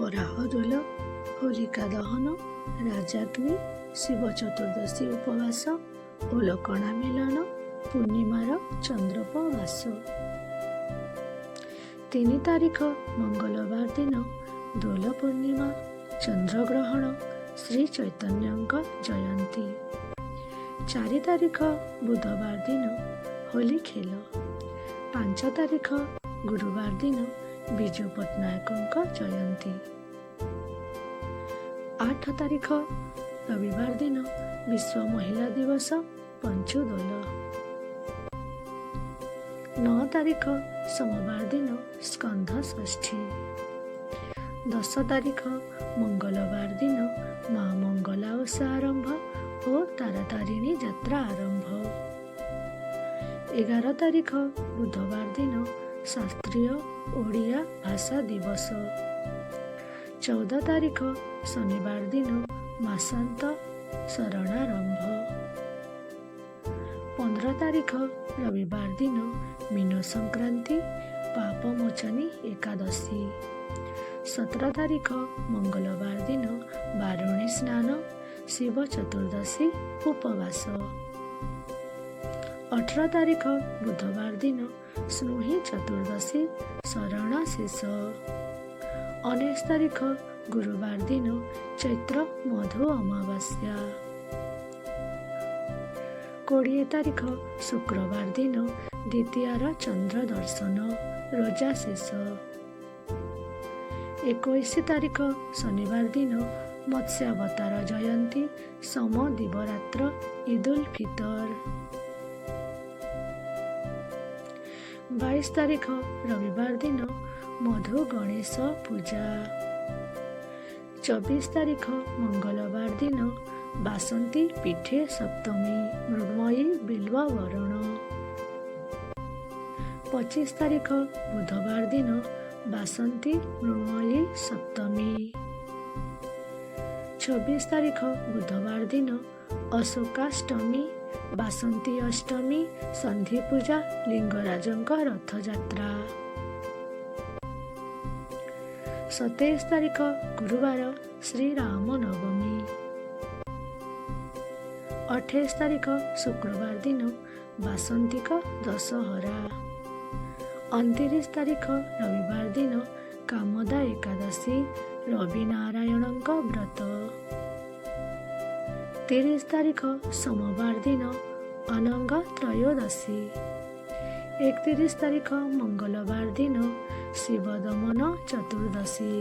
ବରାହ ଦୋଳ, ହୋଲିକା ଦହନ, ରାଜାଗ୍ନି, ଶିବ ଚତୁର୍ଦ୍ଦଶୀ ଉପବାସ, ଓଲକଣା ମେଲଣ, ପୂର୍ଣ୍ଣିମାର ଚନ୍ଦ୍ରୋପବାସ। 3 ତାରିଖ ମଙ୍ଗଳବାର ଦିନ ଦୋଳ ପୂର୍ଣ୍ଣିମା, ଚନ୍ଦ୍ରଗ୍ରହଣ, ଶ୍ରୀ ଚୈତନ୍ୟଙ୍କ ଜୟନ୍ତୀ। 4 ତାରିଖ ବୁଧବାର ଦିନ ହୋଲି ଖେଳ। 5 ତାରିଖ ଗୁରୁବାର ଦିନ ବିଜୁ ପଟ୍ଟନାୟକଙ୍କ ଜୟନ୍ତୀ। 8 ତାରିଖ ରବିବାର ଦିନ ବିଶ୍ୱ ମହିଳା ଦିବସ, ପଞ୍ଚୁଦୋଳ। 9 ତାରିଖ ସୋମବାର ଦିନ ସ୍କନ୍ଦ ଷଷ୍ଠୀ। 10 ତାରିଖ ମଙ୍ଗଳବାର ଦିନ ମା ମଙ୍ଗଳା ଓଷା ଆରମ୍ଭ ଓ ତାରାତାରିଣୀ ଯାତ୍ରା ଆରମ୍ଭ। 11 ତାରିଖ ବୁଧବାର ଦିନ ଶାସ୍ତ୍ରୀୟ ଓଡ଼ିଆ ଭାଷା ଦିବସ। 14 ତାରିଖ ଶନିବାର ଦିନ ମାସାନ୍ତ ଶରଣାରମ୍ଭ। 15 ତାରିଖ ରବିବାର ଦିନ ମୀନ ସଂକ୍ରାନ୍ତି, ପାପମୋଚନୀ ଏକାଦଶୀ। 17 ତାରିଖ ମଙ୍ଗଳବାର ଦିନ ବାରୁଣୀ ସ୍ନାନ, ଶିବ ଚତୁର୍ଦ୍ଦଶୀ ଉପବାସ। 18 ତାରିଖ ବୁଧବାର ଦିନ ସ୍ନୁହି ଚତୁର୍ଦ୍ଦଶୀ, ଶରଣ ଶେଷ। 19 ତାରିଖ ଗୁରୁବାର ଦିନ ଚୈତ୍ର ମଧୁ ଅମାବାସ୍ୟା। 20 ତାରିଖ ଶୁକ୍ରବାର ଦିନ ଦ୍ୱିତୀୟାର ଚନ୍ଦ୍ର ଦର୍ଶନ, ରୋଜା ଶେଷ। 21 ତାରିଖ ଶନିବାର ଦିନ ମତ୍ସ୍ୟାବତାର ଜୟନ୍ତୀ, ସମ ଦିବରାତ୍ର, ଇଦୁଲ ଫିତର। 22 ତାରିଖ ରବିବାର ଦିନ ମଧୁ ଗଣେଶ ପୂଜା। 24 ତାରିଖ ମଙ୍ଗଳବାର ଦିନ ବାସନ୍ତୀ ପୀଠେ ସପ୍ତମୀ, ମୃଣ୍ମୟୀ ବିଲ୍ୱବରଣ। 25 ତାରିଖ ବୁଧବାର ଦିନ ବାସନ୍ତୀ ମୃଣ୍ମୟୀ ସପ୍ତମୀ। 26 ତାରିଖ ବୁଧବାର ଦିନ ଅଶୋକାଷ୍ଟମୀ, ବାସନ୍ତୀ ଅଷ୍ଟମୀ, ସନ୍ଧି ପୂଜା, ଲିଙ୍ଗରାଜଙ୍କ ରଥଯାତ୍ରା। 27 ତାରିଖ ଗୁରୁବାର ଶ୍ରୀରାମ ନବମୀ। 28 ତାରିଖ ଶୁକ୍ରବାର ଦିନ ବାସନ୍ତିକ ଦଶହରା। 29 ତାରିଖ ରବିବାର ଦିନ କାମଦା ଏକାଦଶୀ, ରବିନାରାୟଣଙ୍କ ବ୍ରତ। 30 ତାରିଖ ସୋମବାର ଦିନ ଅନଙ୍ଗ ତ୍ରୟୋଦଶୀ। 31 ତାରିଖ ମଙ୍ଗଳବାର ଦିନ ଶିବଦମନ ଚତୁର୍ଦ୍ଦଶୀ।